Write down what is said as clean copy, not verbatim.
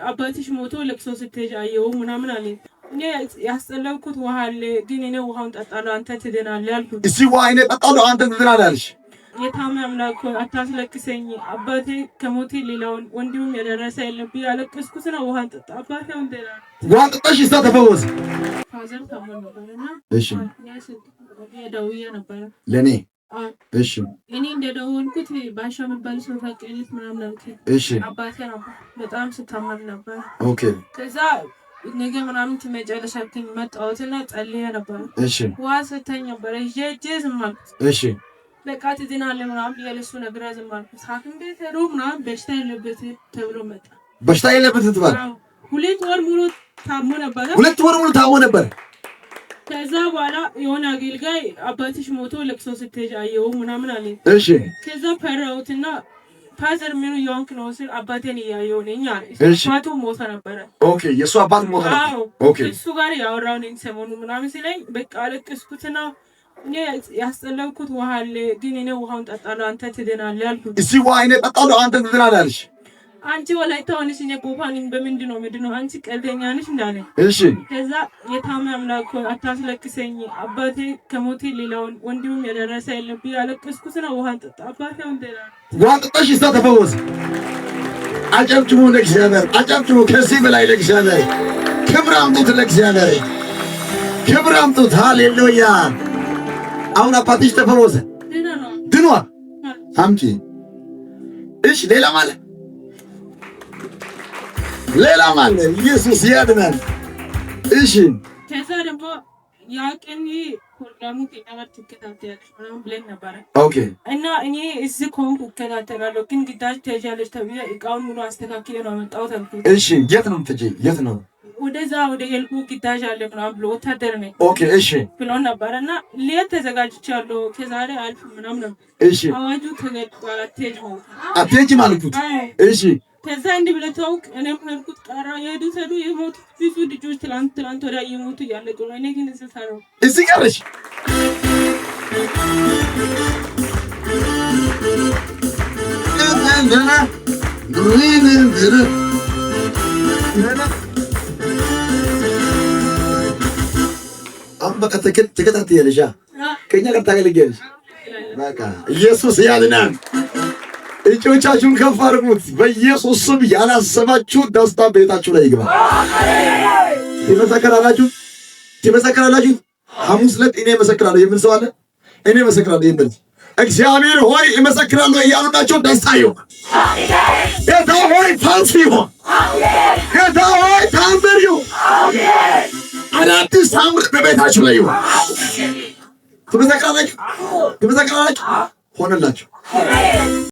አባትሽ ሞቶ ለቅሶ ስትሄጂ አየሁ ምናምን አለኝ። እኔ ያስጠለቅኩት ውሃ አለ፣ ግን እኔ ውሃውን ጠጣለሁ አንተ ትድናለህ አልኩት። እዚህ ውሃ እኔ ጠጣለሁ አንተ ትድናለህ አልሽ። የታመ አምላክ ሆይ አታስለቅሰኝ፣ አባቴ ከሞቴ ሌላውን ወንድሙም የደረሰ የለብኝ። ያለቀስኩት ነው ውሃን ጠጣ። አባቴ ወንደላ ውሃ ጠጣሽ፣ እዛ ተፈወሰ። Father ታሞ ነበርና እሺ ደውዬ ነበረ ለኔ እሺ እኔ እንደደወልኩት ባሻ የሚባል ሰው ታውቂያለሽ ምናምን አልከኝ። እሺ አባቴ ነበር በጣም ስታመም ነበር። Okay። ከዛ ነገ ምናምን ትመጫለሽ አልከኝ። መጣሁትና ጸልዬ ነበር። እሺ ውሃ ሰተኝ ነበረ ይዤ ሂጄ ዝም አልኩት። እሺ በቃ ትድናለህ ምናምን ብዬ ለእሱ ነግሬ ዝም አልኩት። ሐኪም ቤት ሄዶ ምናምን በሽታ የለበት ተብሎ መጣ። በሽታ የለበት ትባል። 2 ወር ሙሉ ታሞ ነበረ። 2 ወር ሙሉ ታሞ ነበር። ከዛ በኋላ የሆነ አገልጋይ አባትሽ ሞቶ ለቅሶ ስትሄጂ አየሁ ምናምን አለኝ። እሺ ከዛ ፈራሁትና father ምን እየሆንክ ነው ስል አባቴን እያየሁ ነኝ አለ። እሺ አባቱ ሞተ ነበረ። Okay፣ የእሱ አባት ሞተ ነበር። አዎ። Okay። እሱ ጋር ያወራው ነኝ ሰሞኑ ምናምን ሲለኝ በቃ አለቀስኩትና እኔ ያስጠለቅኩት ውሃ አለ፣ ግን እኔ ውሃውን ጠጣለሁ አንተ ትድናለህ አልኩት። እዚህ ውሃ እኔ ጠጣለሁ አንተ ትድናለህ አልሽ። አንቺ ወላይታ ሆነሽ እኔ ጎፋ ነኝ፣ በምንድን ነው ምንድን ነው አንቺ ቀልደኛ ነሽ እንዳለ። እሺ ከዛ የታመ አምላክ ሆይ አታስለቅሰኝ፣ አባቴ ከሞቴ ሌላውን ወንድሙም የደረሰ የለብኝ። ያለቀስኩት ነው ውሃን ጠጣ። አባቴ ወንደላ ውሃ ጠጣሽ፣ እዛ ተፈወሰ። አጨብጭቡ ለእግዚአብሔር፣ አጨብጭቡ። ከዚህ በላይ ለእግዚአብሔር ክብር አምጡት፣ ለእግዚአብሔር ክብር አምጡት። ሃሌሉያ። አሁን አባትሽ ተፈወሰ፣ ደህና ነው። ድኗል። አምጪ። እሺ፣ ሌላም አለ፣ ሌላም አለ። ኢየሱስ ያድናል። እሺ ከዛ ደግሞ ያ ቀን ፕሮግራሙ ከኛ ጋር ትከታተያለሽ ምናምን ብለን ነበረ እና እኔ እዚህ ከሆንኩ እከታተላለሁ፣ ግን ግዳጅ ትሄጃለሽ ተብዬ እቃውን ሙሉ አስተካክዬ ነው ያመጣሁት አልኩት። እሺ፣ የት ነው የምትሄጂው? የት ነው? ወደዛ ወደ ሄልኩ ግዳጅ አለ ምናምን ብሎ ወታደር ነኝ Okay፣ እሺ ብሎ ነበረ እና ሌት ተዘጋጅቻለሁ ከዛሬ አልፍ ምናምን ነበር። አዋጁ ተገልጧል፣ አትሄጂም። አትሄጂም አልኩት። እሺ ከዛ እንዲህ ብለህ ተውክ። እኔም ሄድኩት ቀራ የሄዱት ሄዱ። የሞቱት ብዙ ልጆች ትላንት ትላንት ወዲያ እየሞቱ እያለቁ ነው። እኔ ግን እዚህ ሰራሁ። እዚህ ቀረሽ። አሁን በቃ ትከታተያለሽ፣ ከእኛ ጋር ታገለግያለሽ። በቃ ኢየሱስ ያድናል። እጆቻችሁን ከፍ አድርጉት። በኢየሱስ ስም ያላሰባችሁት ደስታ ቤታችሁ ላይ ይግባ። ትመሰክራላችሁ፣ ትመሰክራላችሁ። ሐሙስ ዕለት እኔ እመሰክራለሁ የሚል ሰው አለ? እኔ እመሰክራለሁ የሚል እግዚአብሔር ሆይ እመሰክራለሁ እያሉ ናቸው። ደስታ ይሁን። ጌታ ሆይ ፈውስ ይሁን። ጌታ ሆይ ታምር ይሁን። አዳዲስ ታምር በቤታችሁ ላይ ይሁን። ትመሰክራላችሁ፣ ትመሰክራላችሁ። ሆነላችሁ።